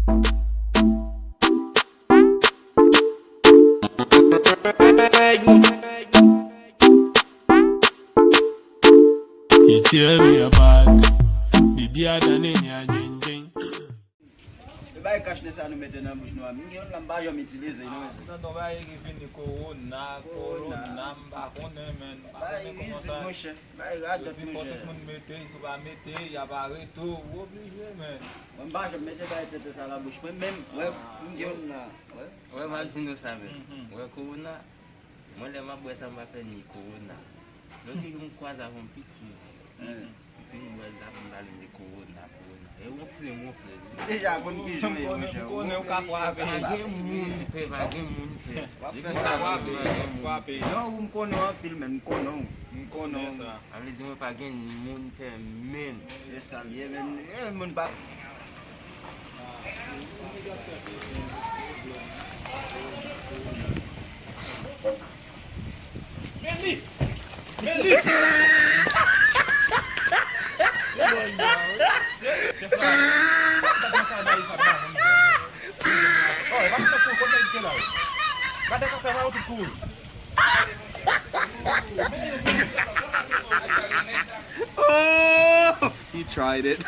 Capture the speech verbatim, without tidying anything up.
You tear me apart. Baby, I don't need you, jing, jing. E bay kach nèg sa nou mete nan bouch nou a. M gen youn la m pa janm itilize non. Tonton, bay ki vini kowona, kowona, m pa konnen, men. M pa konnen kòman sa. Bay radòt, monchè. Yo di fò tout moun mete, si w pa mete, y ap arete w, ou oblije, men. Mwen m pa janm mete bay tenten sa nan bouch mwen, men m wè m gen youn la. Wè. Wè, m ap di nou sa, men. Wè, kowona, mwen lè m ap bwè sa, m pa pè ni kowona. Lòt jou m kwaze avè yon piti. M fin bwè l, m pale de kowona, kowona. E wonfle, m wonfle. Deja konn ki jan ye, monchè. M konnen ou ka frape. Pa gen moun pè, pa gen moun pè. W ap fè sa, pa gen moun pè. Non, ou m konnen w anpil, men m konnen w. M konnen w. Sa vle di mwen pa gen moun pè menm. E sa l ye, men, e, moun pa. Men li! Men li! Oh, he tried it.